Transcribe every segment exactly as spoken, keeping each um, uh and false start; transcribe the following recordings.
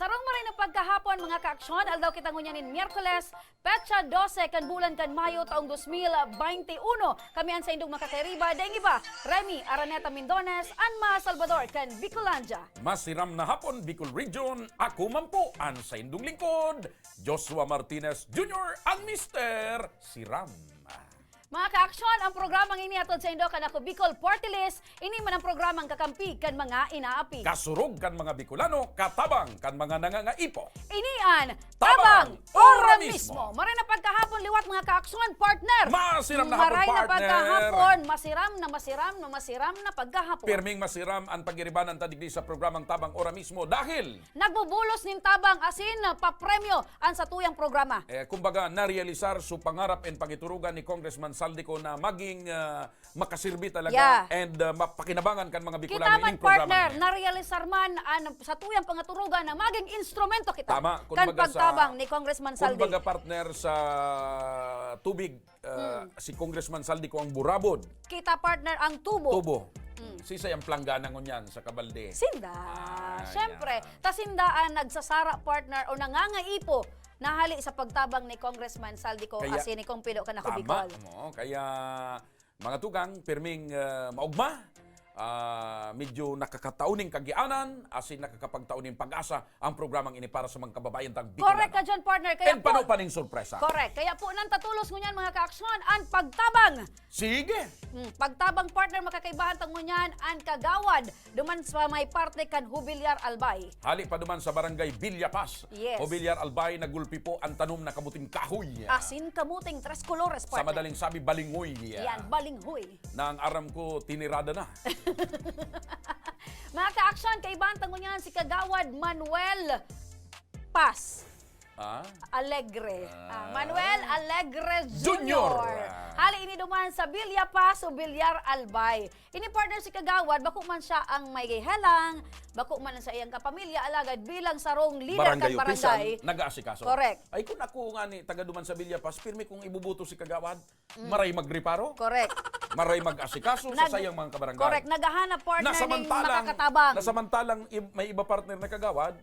Sarong maray na pagkahapon, mga kaaksyon, aldaw kita ngunyan nin Miyerkules, petsa dose kan bulan kan Mayo, taong dos mil baynte uno. Kami an saindong makakairiba, daing iba, Remy Araneta Mindones, an mga Salvador kan Bicolandia. Masiram na hapon, Bicol Region. Ako man po, an saindong lingkod, Joshua Martinez Junior, ang Mister Siram. Mga kaaksyon, ang programang ini hatod saindo kan Ako Bicol Party List. Ini man ang programang kakampi kan mga inaapi. Kasurog kan mga Bicolano, katabang kan mga nangangaipo. Ini an Tabang Tabang Ora Ora Mismo. Mismo. Maray na pagkahapon liwat, mga kaaksyon, partner. Masiram na hapon, Maray na partner. Pagkahapon, masiram na masiram na masiram na pagkahapon. Pirming masiram ang pag-iribanan ta digdi sa programang Tabang Ora Mismo dahil Nagbubulos nin tabang asin papremyo an satuyang programa. Eh, kumbaga, narealisar su pangarap and pangiturugan ni Congressman Zaldy Co na maging, ah, makasirbi talaga Yeah. and, ah, mapakinabangan kan mga Bicolano Kita man, ining programa partner, na yan. Narealisar man an satuyang pangaturugan na maging instrumento kita Tama. Kan Kumbaga sa pagtabang ni Congressman Zaldy. Kumbaga, partner, sa tubig, ah, Hmm. si Congressman Zaldy Co ang burabod. Kita, partner, ang tubo. Tubo. Hmm. Sisay ang planggana ngunyan sa kabalde? Sinda. Ah, Siyempre. yan. Ta sinda ang nagsasara, partner, o nangangaipo na hali sa pagtabang ni Congressman Zaldy Co Kaya, asin ni Kong Pido kan Ako tama, Bicol. oo. Kaya, mga tugang, pirming, ah, maugma, ah, medyo nakakatao ning kagianan, asin nakakapagtao ning pag-asa ang programang ini para sa mga kababayan tang Bicolano. Correct ka dyan, partner. Kaya And pano po, pa ning sorpresa? Correct. Kaya po, nantatulos ngunyan, mga kaaksyon, ang pagtabang. Sige. Hmm, pagtabang, partner, makakaibahan ta ngunyan ang kagawad duman sa may parte kan Jubilar Albay. Hali pa duman sa Barangay Villa Paz. Yes. Jubilar Albay, nagulpi po ang tanom na kamuting kahoy. Asin kamuting tres colores, Sa partner. Madaling sabi, balinghoy. Yan, balinghoy. Na ang aram ko, tinirada na. Mga kaaksyon, kaibahan ta ngunyan si Kagawad Manuel Paz. Ah? Alegre. Ah, Ah. Manuel Alegre Junior. Junior. Ah. Hali ini duman sa Villa Paz o Villar Albay. Ini, partner, si Kagawad, bako man siya ang may helang, bako man sa iyang kapamilya, alagad bilang sarong leader Barangay kan barangay. Opisyal, nag-aasikaso. Correct. Ay, kung ako nga ni, taga duman sa Villa Paz, pirmi kong ibubuto si Kagawad. Mm. Maray magreparo. Correct. Maray mag-asikaso sa Nag-, sayang mga kabarangay. Correct. Naghahanap, partner, Na ning samantalang, makakatabang. Na samantalang ib-, may iba, partner, na kagawad.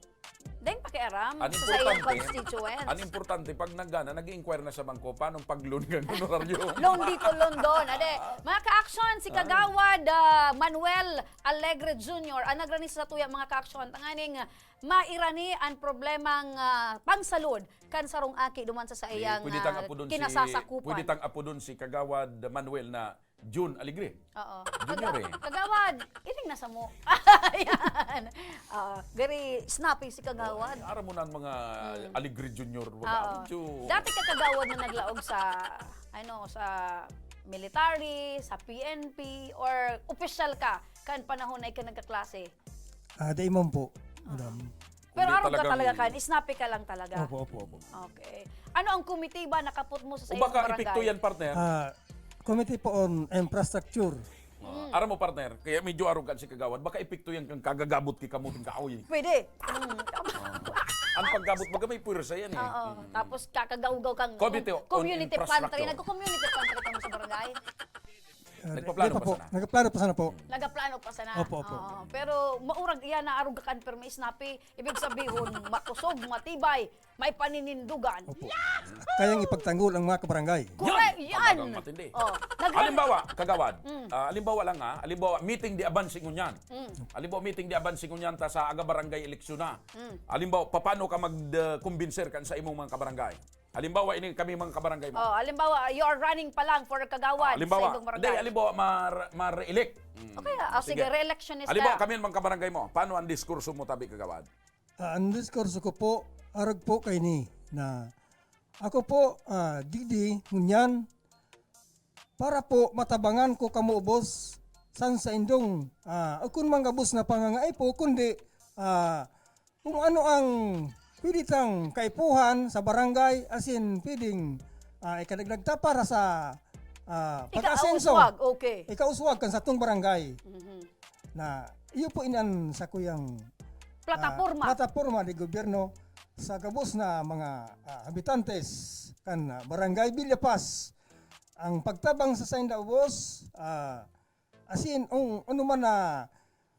Dahil pakiaram Ang sa sayang importante, constituents. Ang importante, pag nagana, nag-i-inquire na sa bangko, paano pag-loan ng honoraryo? Loan dito, loan doon. Ade, mga ka-action, si Ah. Kagawad, ah, Manuel Alegre Junior, ang nagrani sa tuya, mga ka-action, tanganing, ah, mairani ang problemang, ah, pangsalud kan sarong aki duman sa Eh, saiyang, pwede tang ah, apodon si, kinasasakupan. Pwede tang apodon si Kagawad Manuel na Jun Alegre. Oo. Junior Kaga-, eh. Kagawad, iring na samo. Ayan. Ah, very snappy si Kagawad. Oh, aram mo na ang mga Hmm. Alegre Junior, mga Oo. medyo Dati ka kagawad na naglaog sa, ano, sa military, sa P N P, or opisyal ka, kan panahon na ikaw nagkaklase? Ah, dai man po, madam. Pero Kundi arog ka talagang talaga kan, snappy ka lang talaga. Opo, opo, opo. Okay. Ano ang komite ba nakapot mo sa O saiyang baka barangay? Epekto yan, partner? Ah, Committee po on Infrastructure. Ah, Mm. aram mo, partner, kaya medyo arog kan si Kagawad. Baka epekto yan kan kagagabot ki kamuting kahoy. Pwede. Mm, tama. Ah. Ang paggabot, baga may pwersa yan eh. Oo. Mm. Tapos kakagawgaw kang Committee com-, on community Infrastructure. pantry. Nagko-community pantry kamo sa barangay? Ah, Nagpaplano di pa pa po. sana? Nagpaplano pa sana po. Nagaplano pa sana. Opo, opo. Oo. Pero maurag iyan na arog ka kan permi snappy. Ibig sabihon, makusog, matibay, may paninindugan. Opo. Kayang ipagtanggol ang mga kabarangay. Correct, Yan! yan! Talagang matindi. Oh, nag- Halimbawa, Kagawad, Mm. ah, halimbawa lang ha, halimbawa, meeting de avance ngunyan. Mm. Halimbawa, meeting de avance ngunyan ta sa aga barangay eleksyon na. Mm. Halimbawa, paano ka mag, ah, kumbinser kan sa imong mga kabarangay? Halimbawa, ini kami mga kabarangay mo. Oh, halimbawa, you are running pa lang for Kagawad Ah, halimbawa, sa imong barangay. hindi, halimbawa, mar-, ma-re-elect. Mm. Okay, ah, sige, Sige. re-electionist Halimbawa, ka. kami ang mga kabarangay mo. Paano ang diskurso mo, tabi, Kagawad? Ah, ang diskurso ko po, arog po kaini na ako po, ah, digdi, ngunyan, para po matabangan ko kamo ubos san saindong, ah, o kun man gabos na pangangaipo, kundi, ah, kung ano ang pwede tang kaipuhan sa barangay, asin pwedeng, ah, ikadagdag ta para sa, ah, pag-asenso. Ikauswag, okay. Ikauswag kan satong barangay. Mhm. Na iyo po inan sa kuyang, ah, Plataporma. plataporma de gobyerno sa gabos na mga, ah, habitantes kan, ah, Barangay Villa Paz. Ang pagtabang sa sainda ubos, ah, asin, ang ano man na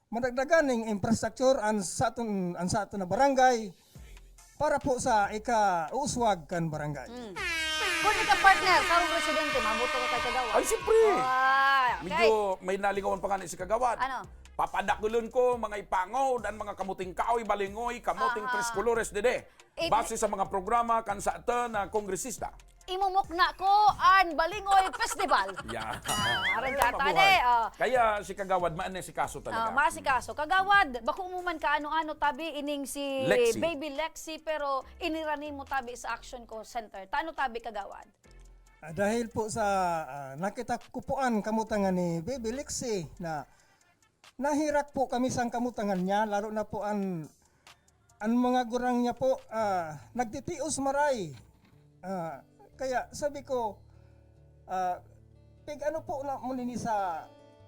madagdagan ning infrastructure an sa aton, an sa aton na barangay para po sa ika-uuswag kan barangay. Mm. Kung ika partner, sarong residente, maboto ka kay Kagawad. Ay, siyempre! Ah, okay. Medyo may nalingawan pa nga ni si Kagawad. Ano? Papadakulon ko, mga ipangod, ang mga kamuting kahoy, balingoy, kamuting Aha. tres colores, dede. It- Base sa mga programa kan sa ata na kongresista. Imumukna ko an Balingoy Festival. Yeah. Ah, arang gata Mabuhay. ni. Oh. Kaya si Kagawad, maasikaso talaga. Ah, maasikaso. Kagawad, bako mo man kaano-ano tabi ining si Lexi. Baby Lexi, pero inirani mo tabi sa Action Call Center. Tano tabi, Kagawad? Ah, dahil po sa ah, nakita ko po an kamutangan ni Baby Lexi na nahirak po kami sa kamutangan niya, lalo na po an an mga gurang niya po, ah, nagtitios maray. Ah, kaya sabi ko, ah, "Pig-ano po namon ini sa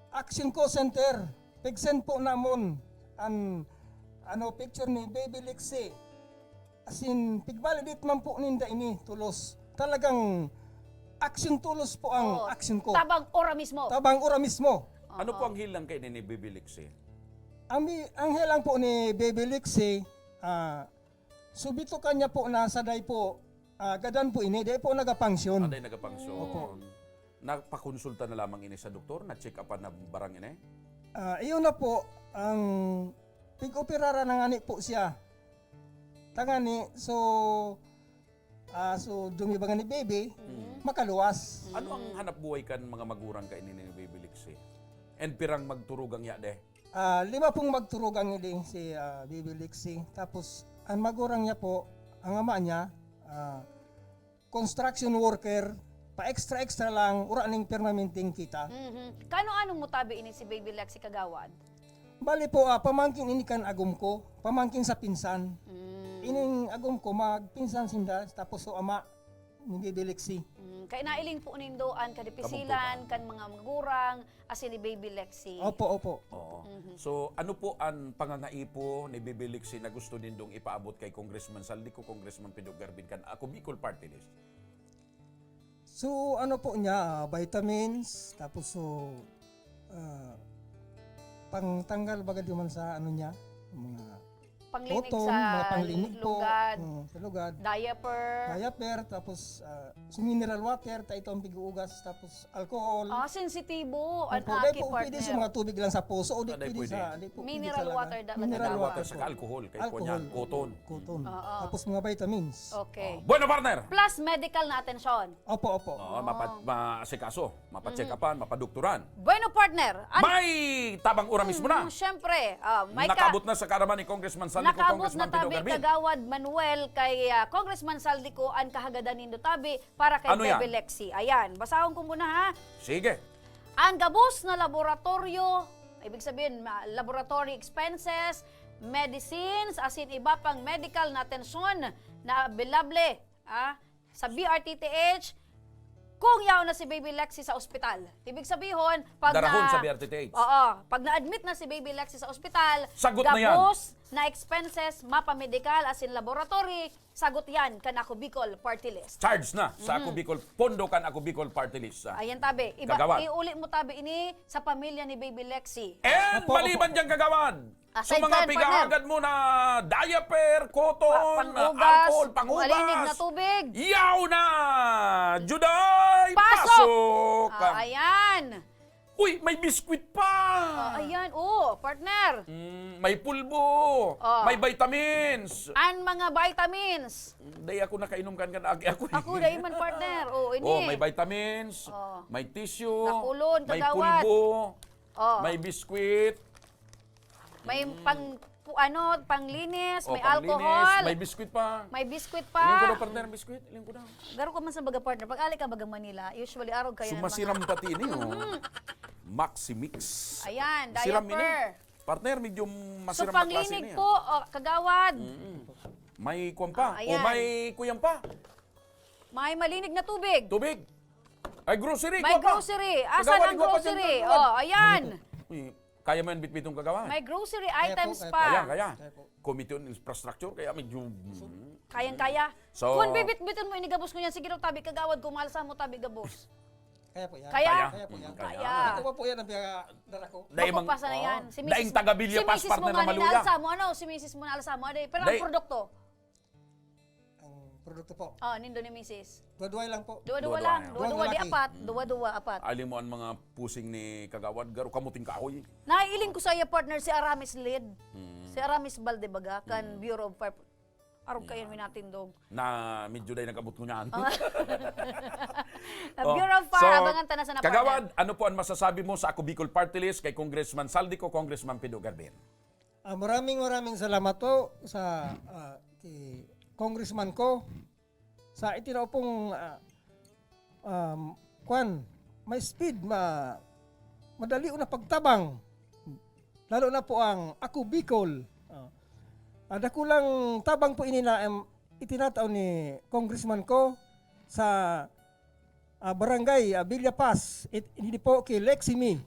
Action Call Center? Pig-send po namon an, ano, picture ni Baby Lexi. As in, pig-validate man po ninda ini, tulos. Talagang action tulos po ang Oo. action ko. Tabang ora mismo. Tabang ora mismo." Ano po ang hilang kaini ni Baby Lexi? Ang, bi- ang helang po ni Baby Lexi, ah, subito kanya po na sa day po, ah, gadan po ini, day po nagapangsyon. Aday nagapangsyon. Opo. Napakonsulta na lamang ini sa doktor? Na-check up na barang ini? Ah, iyon na po, ang pig-operara na ngani po siya. Tangani, so, Ah, so dumiba nga ni baby, makaluwas. Ano ang hanap buhay kan mga magurang kaini ni Baby Lexi? And pirang magturugang yade? Ah, lima pong magturugang ini si ah, Baby Lexi. Tapos, ang magurang niya po, ang ama niya, ah, construction worker, pa-extra-extra lang, ura ning permanenteng kita. Mhm. Kano-ano mo tabi ini si Baby Lexi, Kagawad? Bali po, ah, pamangkin ini kan agom ko, pamangkin sa pinsan. Mm. Ining agom ko, magpinsan sinda, tapos so ama ni Bibi Lexi. Mm. Kaya nailing po nindo an kadipisilan kan mga magurang, asin ni Baby Lexi. Opo, opo. Oo. Mm-hmm. So, ano po ang pangangaipo ni Bibi Lexi na gusto nindong ipaabot kay Congressman Saldico, Congressman Pedro Garbin kan Ako Bicol Party List? So, ano po niya, ah, vitamins, tapos so, ah, pangtanggal baga di man sa ano niya, mga Panglinig cotton, sa mga panglinig po, lugad, mm, sa lugad. Diaper. Diaper, tapos ah, so mineral water, ta ito ang pig-uugas, tapos alcohol. Ah, sensitibo ang Opo, aki, dahil po pwede sa partner. mga tubig lang sa puso, o di Ah, dahil pwede pwede. sa, di po, Mineral hindi talaga. water daw. Mineral Mineral water. water. Saka alcohol, kay Alcohol. Kuya niyan, cotton. Cotton. Oo. Tapos mga vitamins. Okay. Oh, bueno, partner! Plus medical na atensyon. Opo, opo. Oo, mapa- maasikaso, mapacheck-upan, mapadoktoran. Bueno, partner. An- May tabang ura mismo na. Mm, syempre. Ah, may ka- Nakabot na sa kaaraman ni Congressman Saldico, Nakabot na Congressman Pedro tabi, Garbin. Kagawad Manuel, kay ah, Congressman Saldico, an kahagadan nindo tabi para kay Ano yan? Bebe Lexi. Ayan, basahon ko muna ha. Sige. Ang gabos na laboratoryo, ibig sabihin, ma- laboratory expenses, medicines, asin iba pang medical na atensyon na available ah, sa B R T T H, kung yaon na si Baby Lexi sa ospital. Ibig sabihon, pag Darahon na, sa B R T T H. Oo, pag na-admit na si Baby Lexi sa ospital, Sagot na yan. gabos na expenses, mapamedikal, asin laboratory, sagot yan kan Ako Bicol Party List. Charge na sa Ako Bicol, pondo kan Ako Bicol Party List, ah. Ayan, tabi. Iba, Kagawad. iuli mo, tabi, ini sa pamilya ni Baby Lexi. And Opo, maliban opo. dyan, Kagawad, Aside sa mga kan, partner. pigahagad mo na diaper, cotton, Pa- panghugas, alcohol, panghugas. malinig na tubig. Yaw na! Juday, Pasok! pasok! Ah, ayan. Uy, may biskwit pa! Ah, ayan, oh, partner. Mm, may pulbo, Oh. may vitamins. An mga vitamins. Dai ako nakainom kan kan agi ako. Eh. Ako, dai man, partner. Oh, ini. Oh, may vitamins, Oh. may tissue, Nakulon, may kagawad. pulbo, Oh. may biskwit. May pang pu- ano, panglinis, Oh, may panglinis, alcohol. May biskwit pa. May biskwit pa. Iling ko daw, partner, ang biskwit. Iling ko daw. Garo ka man sa baga, partner. Pag ali ka baga Manila, usually arog kayo So, ng mga masiram pati ini, oh. Mm. Maxi Mix. Ayan, Siram ini. diaper. Partner, medyo So, masiram na klase panglinig niya. po, oh, kagawad. Mm-mm. May kuwan pa. Ah, O ayan. may kuyan pa. May malinig na tubig. Tubig. Ay, grocery, May kuwan pa. grocery. Asan Kagawad, ang ikuha pa dyan, grocery? kagawad. Oh, ayan. Uy, Kaya mo yan bitbiton, kagawad? May grocery Kaya po, items kaya po. pa. Kaya, kaya. Kaya po. Committee on Infrastructure, kaya medyo... mm. Kayang-kaya. So, Kung bibitbiton mo, inigabos ko yan, sige raw, tabi kagawad, kumalsa mo, tabi gabos. Kaya po yan. Kaya? Kaya po yan. Mm, kaya. Kaya. Ako pa po yan ang pinakadala ko. Dahil mang-, Mapapasa na oh, yan. Si dahil misis mo, taga Villa si Paz, misis mo partner nga na ni Maluya. Alsa mo, ano? Si misis mo na Alsa mo, ano? Pero ang Dahil produkto? Ang produkto po. Oh, nindo ni misis. Duwa-duwa lang po. Duwa-duwa Duwa-duwa lang. lang. Duwa-duwa Duwang di lalaki. apat. Mm. Duwa-duwa, apat. Aling mo ang mga pusing ni Kagawad, garo kamuting kahoy. Naiiling ko sa iya, partner, si Aramis Lid. Mm. Si Aramis Balde baga, kan Mm. Bureau of Fire. Arog kayo, Yan. minatindog. Na medyo dahil nag-abot ko niyan. Ah. Na Oh, Bureau of Fire, so, abangan ta na sa Kagawad, napanan. ano po ang masasabi mo sa Ako Bicol Party List kay Congressman Saldico, Congressman Pido Garbin? Ah, maraming, maraming salamat po sa, ah, kay Congressman ko sa itinao pong, ah, um, kwan, may speed, ma-, madali na pagtabang. Lalo na po ang Ako Bicol. Ah, ah, dakulang tabang po ini na, em, itinatao ni Congressman ko sa, ah, barangay, ah, Villa Paz. It-, hindi po kay Lexi Mi.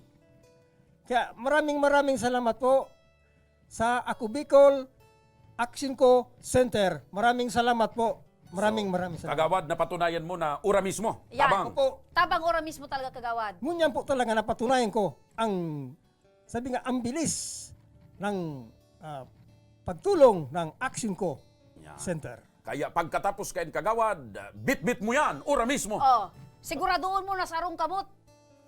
Kaya maraming, maraming salamat po sa Ako Bicol Action Ko Center. Maraming salamat po. Maraming, So, maraming salamat. Kagawad, napatunayan mo na ura mismo. Yan. Tabang. Opo. Tabang ura mismo talaga, Kagawad. Ngunyan po talaga napatunayan ko ang, sabi nga, ang bilis ng, ah, pagtulong ng Action Ko Yan. Center. Kaya pagkatapos kain, Kagawad, bitbit mo yan, ura mismo. Oh, siguraduhon mo na sarong kamot.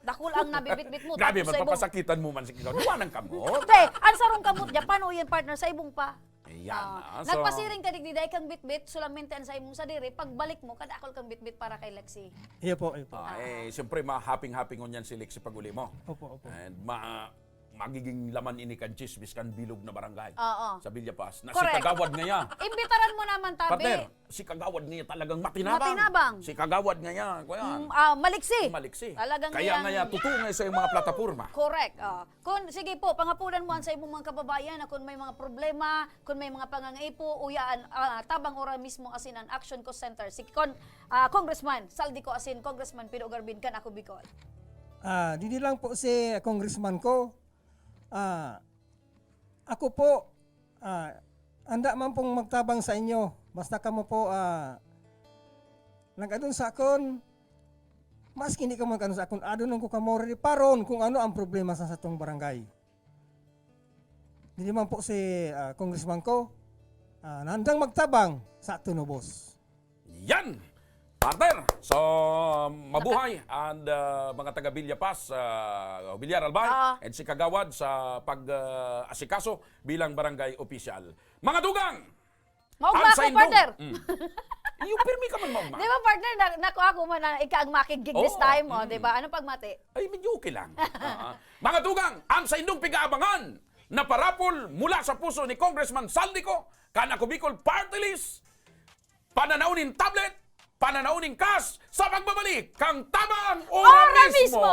Dakul ang nabibitbit mo. Grabe, Tapos sa ibong magpapasakitan mo man si Kagawad. Duwa ng kamot. Te, ang sarong kamot niya, paano yan, partner? Sa ibong pa. Ayan, Ah, ah, so nagpasiring ka digdi, dai kang bitbit, solamente ang sa imong sadiri, pagbalik mo, kadakol kang bitbit para kay Lexi. Iyo po, iyo po. Ah, eh, siyempre, mahaping-hapingon yan si Lexi pag-uli mo. Opo, opo. And ma-, magiging laman ini kan chismis kan bilog na barangay Oo. sa Villa Paz, na Correct. si Kagawad ngaya. Imbitaran mo naman, tabi. Partner, si Kagawad ngaya talagang matinabang. Matinabang. Si Kagawad ngaya, kuya. Mm, ah, maliksi. Maliksi. Talagang Kaya ngayang ngaya, tutungo ngaya sa iyong mga plataporma. Correct. Oh. Kun, sige po, pangapulan mo an sa imong mga kababayan na kun may mga problema, kun may mga pangangaipo, uyaan, ah, tabang ora mismo asin an Action Ko Center. Si Con-, ah, Congressman Saldico asin Congressman Pido Garbin kan Ako Bicol. Ah, didi lang po si Congressman ko. Ah, ako po, ah, handa man pong magtabang sa inyo. Basta kamo po, ah, nag-adun sa akon, maski hindi kamo nag-adun sa akon, adunon ko kamo, riparon kung ano ang problema sa satong barangay. Didi man po si, ah, congressman ko, ah, handang magtabang sa tunubos. Yan! Partner! So, mabuhay and, ah, mga taga Villa Paz, ah, Villar Albay, Ah. and si Kagawad sa pag, ah, asikaso bilang barangay opisyal. Mga tugang! Maugma Ang ako, saindong partner. Mm. Yung pirmi ka man maugma. Di ba, partner, na, nakuha ko man na ika ang makigig this Oo. time, oh, Mm. di ba? Anong pagmati? Ay, medyo okay lang. Ah, ah. Mga tugang, ang saindong pig-aabangan na parapol mula sa puso ni Congressman Saldico, kan Ako Bicol Party List, pananaw nin tablet, pananaw nin cash, sa pagbabalik kang Tabang Ora Ora mismo! mismo!